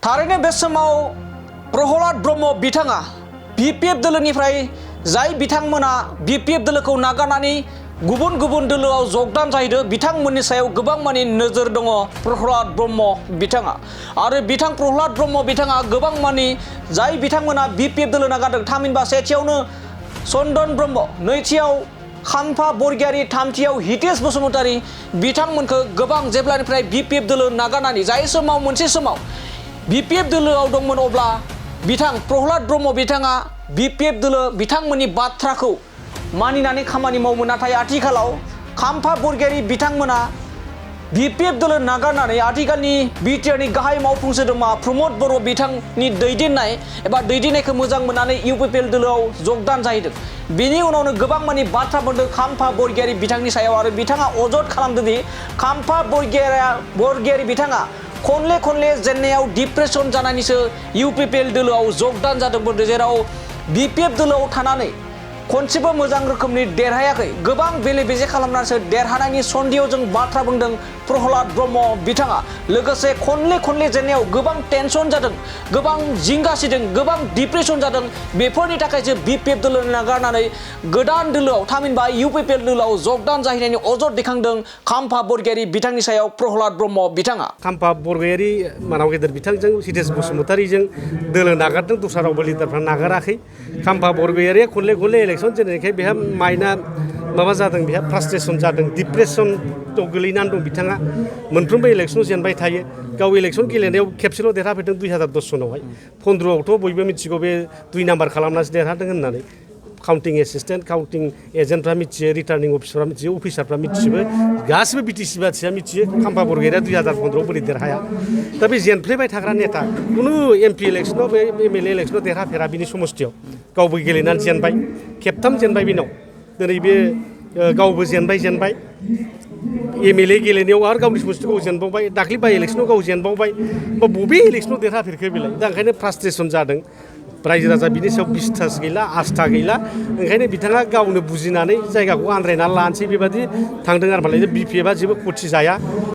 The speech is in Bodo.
थारैनो बे समाव प्रहलाद ब्रह्म बिथाङा बिपिएफ दोलोनिफ्राय जाय बिथांमोना बिपिएफ दोलोखौ नागारनानै गुबुन गुबुन दोलोआव जगदान जाहैदों बिथांमोननि सायाव गोबां माने नोजोर दङ प्रहलाद ब्रह्म बिथाङा आरो बिथां प्रहलाद ब्रह्म बिथाङा गोबां माने जाय बिथांमोना बिपिएफ दोलो नागारदों थामहिनबा सेथियावनो चन्दन ब्रह्म, नैथियाव खाम्फा बरगयारी, थामथियाव हितेश बसुमतारी बिथांमोनखौ गोबां जेब्लानिफ्राय बिपिएफ दोलो नागारनानै जाय समाव मोनसे समाव बिपिएफ दोलोआव दंमोन अब्ला बिथां प्रहलाद ब्रह्म बिथाङा बिपिएफ दोलो बिथांमोननि बाथ्राखौ मानिनानै खामानि मावोमोन। नाथाय आथिखालाव खाम्फा बरगयारी बिथांमोना बिपिएफ दोलो नागारनानै आथिखालनि बिटिआरनि गाहाय मावफुं सोद्रोमा प्रमद बर' बिथांनि दैदेननाय एबा दैदेननायखौ मोजां मोननानै इउपिपिएल दोलोआव जगदान जाहैदों। बेनि उनावनो गोबां माने बाथ्रा बुंदों खाम्फा बरगयारी बिथांनि सायाव आरो बिथाङा अजद खालामदों दि खाम्फा बरगयारी बिथाङा खनले खनले जेननायाव डिप्रेसन जानानैसो इउपिपिएल दोलोआव जगदान जादोंमोन, जेराव बिपिएफ दोलोआव थानानै खनसेबो मोजां रोखोमनि देरहायाखै, गोबां बेले बेजे खालामनानैसो देरहानायनि सन्देहआव जों बाथ्रा बुंदों प्रहलाद ब्रह्म बिथाङा। लोगोसे खनले खनले जेननायाव गोबां टेनसन जादों, गोबां जिंगासिदों, गोबां डिप्रेसन जादों। बेफोरनि थाखायसो बिपिएफ दोलो नागारनानै गोदान दोलोआव थामहिनबा इउपिपिएल दोलोआव जगदान जाहैनायनि अजद दैखांदों खाम्फा बरगयारी बिथांनि सायाव प्रहलाद ब्रह्म बिथाङा। खाम्फा बरगयारी मानाव गेदेर बिथांजों हितेश बसुमतारीजों दोलो नागारदों, दस्रा रावबो लिडारफ्रा नागाराखै। खाम्फा बरगयारीया खनले खनले इलेक्शन जेननायखाय बेहा माइन्डआ माबा जादों, बेहा फ्रास्ट्रेसन जादों, डिप्रेसनाव गोलैनानै दं बिथाङा। मोनफ्रोमबो इलेक्शनाव जेनबाय थायो, गाव इलेक्शन गेलेनायाव खेबसेल' देरहाफैदों 2010 सनावहाय। 15आवथ' बयबो मिथिगौ बे 2 नाम्बार खालामनासो देरहादों होननानै। काउन्टिं एसिस्टेन्ट, काउन्टिं एजेन्टफ्रा मिथियो, रिटार्निं अफिसारफ्रा मिथियो, अफिसारफ्रा मिथिजोबो, गासिबो बिटिसि बाथिया मिथियो खाम्फा बरगयारीया 2015आव बोरै देरहाया। दा बे जेनफ्लेबाय थाग्रा नेता खुनु एमपि इलेक्शनाव बे एमएलए इलेक्शनाव देरहाफेरा बिनि समस्थियाव। गावबो गेलेनानै जेनबाय, खेबथाम जेनबाय बेनाव। दिनै बे गावबो जेनबाय एमएलए गेलेनायाव आरो गावनि समस्थियाव गाव जेनबावबाय, दाख्लै बाइ इलेक्शनाव गाव जेनबावबाय। बबे इलेक्शनाव देरहाफेरखो बेलाय? दा ओंखायनो फ्रास्ट्रेसन जादों। रायजो राजा बिनि सायाव बिस्तास गैला, आस्था गैला। ओंखायनो बिथाङा गावनो बुजिनानै जायगाखौ आन्दायनानै लानोसै बेबादि थांदों आरो मालाय बिपिएफआ जेबो खथि जाया।